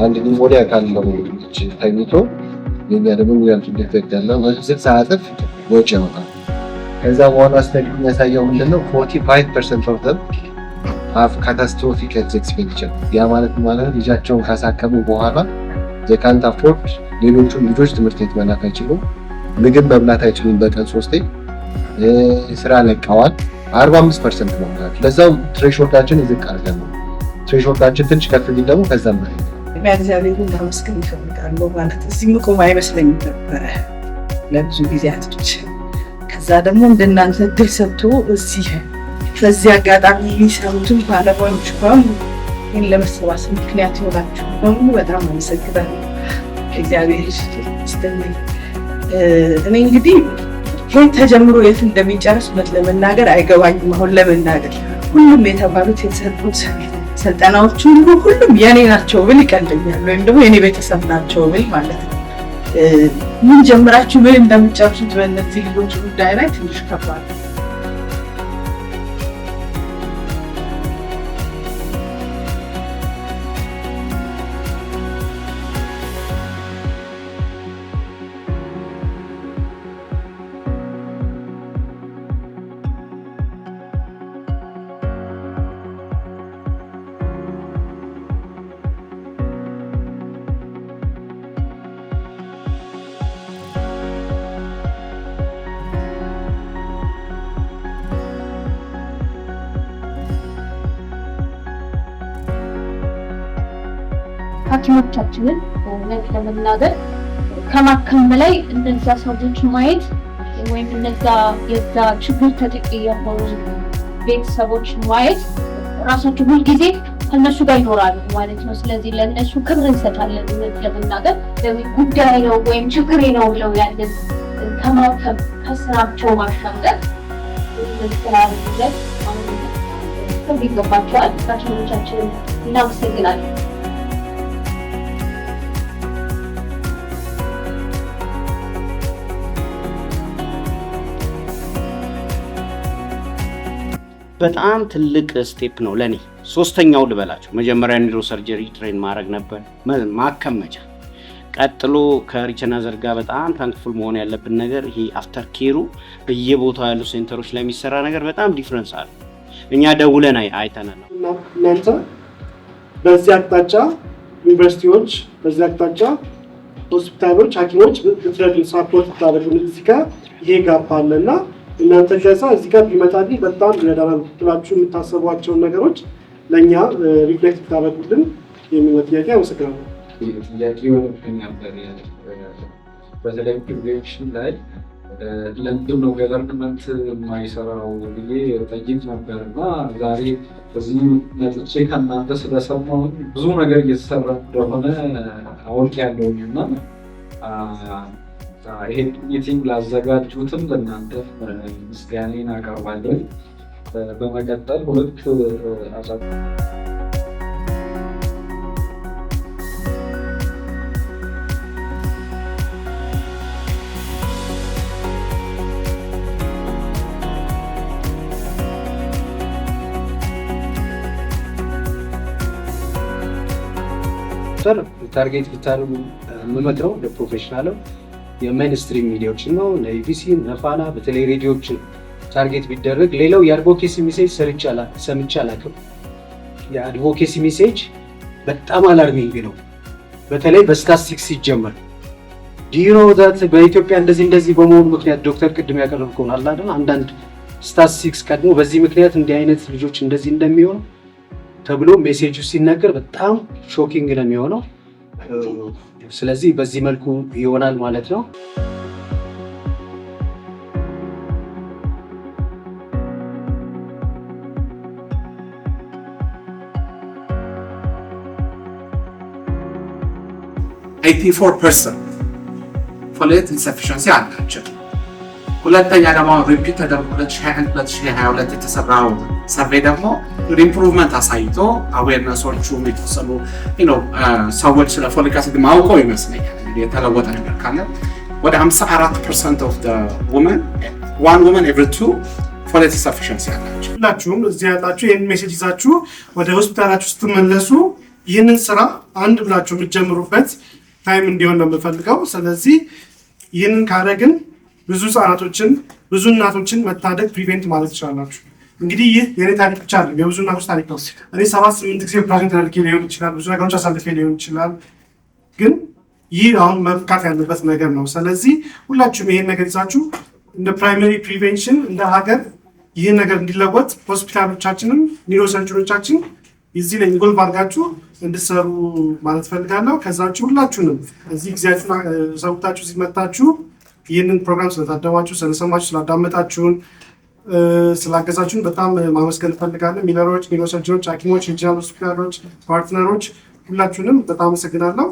አንድ pneumonia ካለው ልጅ ተኝቶ የኛ ደግሞ renal defect ያለው 160 እጥፍ ወጪ ያወጣል። ከዛ በኋላ study የሚያሳየው ምንድነው? 45% of them have catastrophic health expenditure። ያ ማለት ልጃቸውን ካሳከሙ በኋላ የካንት አፎርድ ሌሎቹን ልጆች ትምህርት ቤት መላክ አይችሉም፣ ምግብ መብላት አይችሉም፣ በቀን ሶስቴ ስራ ለቀዋል። 45% ነው ማለት ለዛው threshold ኣችን ዝቅ አድርገን ነው። Threshold ኣችን ትንሽ ከፍ ቢል ደግሞ ከዛም በላይ። እግዚአብሔርን ማመስገን እፈልጋለሁ። ማለት እዚህ ምቆም አይመስለኝም ነበረ ለብዙ ጊዜያቶች። ከዛ ደግሞ እንደናንተ እድል ሰጥቶ እዚህ በዚህ አጋጣሚ የሚሰሩትን ባለሙያዎች በሙሉ ይህን ለመሰባሰብ ምክንያት የሆናችሁ በሙሉ በጣም አመሰግናለሁ። እግዚአብሔር ይስጥልኝ። እኔ እንግዲህ ይህ ተጀምሮ የት እንደሚጨርስ እውነት ለመናገር አይገባኝም። አሁን ለመናገር ሁሉም የተባሉት የተሰጡት ስልጠናዎች ሁሉ ሁሉም የኔ ናቸው ብል ይቀለኛል፣ ወይም ደግሞ የኔ ቤተሰብ ናቸው ብል ማለት ነው። ምን ጀምራችሁ ምን እንደምጨርሱት በእነዚህ ልጆች ጉዳይ ላይ ትንሽ ከባድ ነው። ሐኪሞቻችንን እውነት ለመናገር ከማከም በላይ እነዛ ሰዎች ማየት ወይም እነዛ የዛ ችግር ተጠቂ የሆኑ ቤተሰቦች ማየት ራሳቸው ሁልጊዜ ከእነሱ ጋር ይኖራሉ ማለት ነው። ስለዚህ ለእነሱ ክብር እንሰጣለን። እውነት ለመናገር ጉዳይ ነው ወይም ችግሬ ነው ብለው ያለን ከማከም ከስራቸው ባሻገር ስራ ክብር ይገባቸዋል። ሐኪሞቻችንን እናመሰግናለን። በጣም ትልቅ step ነው ለኔ። ሶስተኛው ልበላቸው። መጀመሪያ neurosurgery train ማድረግ ነበር ማከም መቻል። ቀጥሎ ከ Reach Another ጋር በጣም thankful መሆን ያለብን ነገር ይሄ after care ኡ በየቦታው ያሉ center ኦች ላይ የሚሰራ ነገር በጣም difference አለ። እኛ ደውለን አይተናል። እናንተ በዚህ አቅጣጫ ዩኒቨርሲቲዎች፣ በዚህ አቅጣጫ ሆስፒታሎች፣ ሐኪሞች ብትረዱን፣ support ብታደርጉን፣ እዚህ ጋር ይሄ gap አለ እና እናንተ ከዛ እዚህ ጋር ቢመጣልኝ በጣም ይረዳናል ብላችሁ የምታሰቧቸውን ነገሮች ለእኛ reflect ብታደርጉልን የሚለው ጥያቄ። አመሰግናለሁ። ጥያቄ የሆነብኝ ነበር። በተለይ prevention ላይ ለምንድን ነው government የማይሰራው ብዬ ጠይቅ ነበር እና ዛሬ በዚህ መጥቼ ከእናንተ ስለሰማሁኝ ብዙ ነገር እየተሰራ እንደሆነ አውቄያለሁኝ እና ይሄን meeting ላዘጋጁትም ለእናንተ ምስጋናዬን አቀርባለሁ። በመቀጠል ሁለት አጫ Target ብታደርጉ የምመክረው ለ professional የ mainstream ሚዲያዎችን ነው። ለኢቢሲ፣ ለፋና፣ በተለይ ሬዲዮችን target ቢደረግ። ሌላው የ advocacy message ሰምቼ አላውቅም። የ advocacy message በጣም alarming ነው። በተለይ በስታትስቲክስ ሲጀመር do you know that በኢትዮጵያ እንደዚህ እንደዚህ በመሆኑ ምክንያት ዶክተር ቅድም ያቀረብከውን አለ አይደል፣ አንዳንድ ስታቲስቲክስ ቀድሞ በዚህ ምክንያት እንዲህ አይነት ልጆች እንደዚህ እንደሚሆኑ ተብሎ message ኡ ሲነገር በጣም shocking ነው የሚሆነው። ስለዚህ በዚህ መልኩ ይሆናል ማለት ነው። 84% folate insufficiency አላቸው። ሁለተኛ ደግሞ repeat ተደርጎ 2021 2022 የተሰራው survey ደግሞ improvement አሳይቶ awareness ኦቹ የተወሰኑ ሰዎች ስለ folic acid ማውቀው ይመስለኛል። እንግዲህ የተለወጠ ነገር ካለ ወደ 54% of women, one woman every two folate insufficiency አላቸው። ሁላችሁም እዚህ ያላችሁ ይህን message ይዛችሁ ወደ ሆስፒታላችሁ ስትመለሱ ይህንን ስራ አንድ ብላችሁ የምትጀምሩበት time እንዲሆን ነው የምፈልገው። ስለዚህ ይህንን ካደረግን ብዙ ህጻናቶችን፣ ብዙ እናቶችን መታደግ፣ prevent ማለት ትችላላችሁ። እንግዲህ ይህ የኔ ታሪክ ብቻ አይደለም፣ የብዙ እናቶች ታሪክ ነው። እኔ ሰባት ስምንት ጊዜ ኦፕራሽን ተደርጌ ሊሆን ይችላል፣ ብዙ ነገሮች አሳልፌ ሊሆን ይችላል። ግን ይህ አሁን መብቃት ያለበት ነገር ነው። ስለዚህ ሁላችሁም ይሄን ነገር ይዛችሁ እንደ primary prevention እንደ ሀገር ይህን ነገር እንዲለወጥ ሆስፒታሎቻችንም neurosurgeon ኦቻችን እዚህ ላይ involve አድርጋችሁ እንድትሰሩ ማለት ፈልጋለሁ። ከዛ ውጭ ሁላችሁንም እዚህ ጊዜያችሁን ሰውታችሁ እዚህ መጥታችሁ ይህንን ፕሮግራም ስለታደማችሁ፣ ስለሰማችሁ፣ ስላዳመጣችሁን፣ ስላገዛችሁን በጣም ማመስገን እፈልጋለሁ። ሚለሮች፣ neurosurgeon ኦች፣ ሐኪሞች፣ regional ሆስፒታሎች፣ partner ኦች ሁላችሁንም በጣም አመሰግናለሁ።